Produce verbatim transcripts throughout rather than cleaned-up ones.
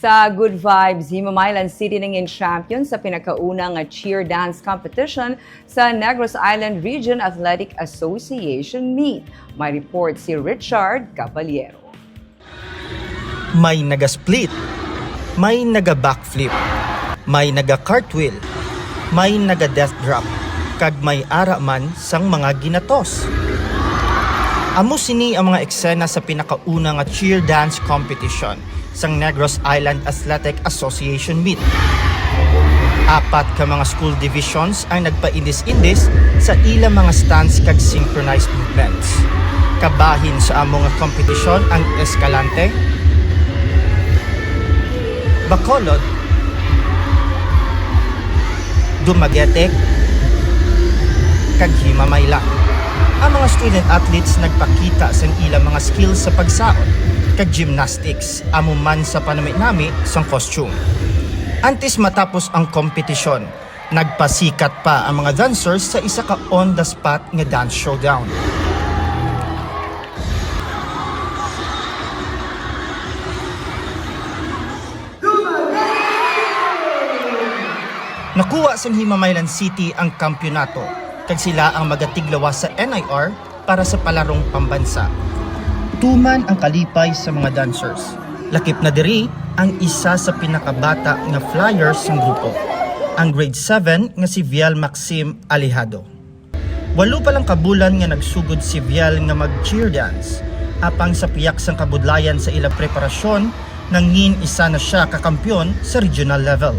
Sa Good Vibes, Himamaylan City nangin champion sa pinakauna nga cheer dance competition sa Negros Island Region Athletic Association Meet. May report si Richard Caballero. May naga-split, may naga-backflip, may naga-cartwheel, may naga-death drop, kag may ara man sang mga ginatos. Amo sini ang mga eksena sa pinakauna nga cheer dance competition sang Negros Island Athletic Association Meet. Apat ka mga school divisions ang nagpaindis-indis sa ilang mga stunts kag synchronized movements. Kabahin sa amo nga kompetisyon ang Escalante, Bacolod, Dumaguete, kag Himamaylan. Ang mga student athletes nagpakita sang ilang mga skills sa pagsaot kag gymnastics, amo man sa panami-nami sang costume. Antes matapos ang kompetisyon, nagpasikat pa ang mga dancers sa isa ka on-the-spot nga dance showdown. Nakuha sang Himamaylan City ang kampiyonato, kag sila ang magatiglawas sa N I R para sa palarong pambansa. Tuman ang kalipay sa mga dancers. Lakip na diri ang isa sa pinakabata nga flyer sang grupo, ang grade seven nga si Viel Maxim Alejado. Walo pa lang ka bulan nga nagsugod si Viel nga mag-cheer dance, apang sa piyak sang kabudlayan sa ila preparasyon, nangin isa na sia ka kampiyon sa regional level.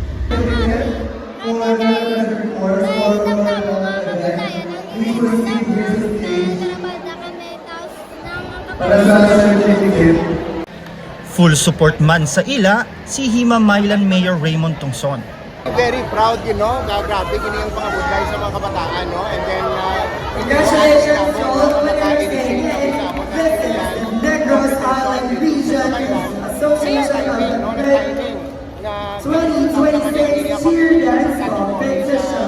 Full support man sa ila si Himamaylan Mayor Raymond Tongson. Very proud, you know, nga grabe kini ang pangabudlay sa mga kabataan, no? And then, uh, congratulations to all the winners and the Negros Island Region Association of the twenty twenty-six Cheer Dance Competition.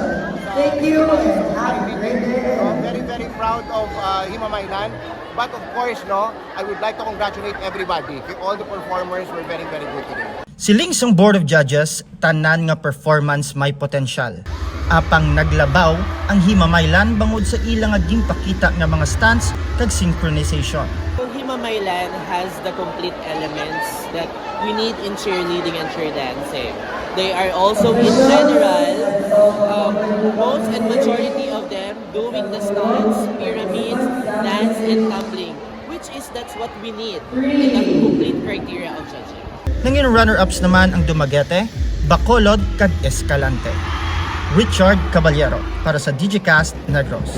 Thank you and have a great day. Very, very proud of uh, Himamaylan. But of course, no, I would like to congratulate everybody. All the performers were very, very good today. Siling sang Board of Judges, tanan nga performance may potensyal. Apang naglabaw ang Himamaylan bangod sa ila nga ginpakita nga mga stunts kag synchronization. Himamaylan has the complete elements that we need in cheerleading and cheer dancing. They are also in general, um, most and majority of them doing the stunts, pyramids, dance, and tumbling, which is that's what we need in the complete criteria of judging. Nangin runner-ups naman ang Dumaguete, Bacolod, kag Escalante. Richard Caballero para sa Digicast Negros.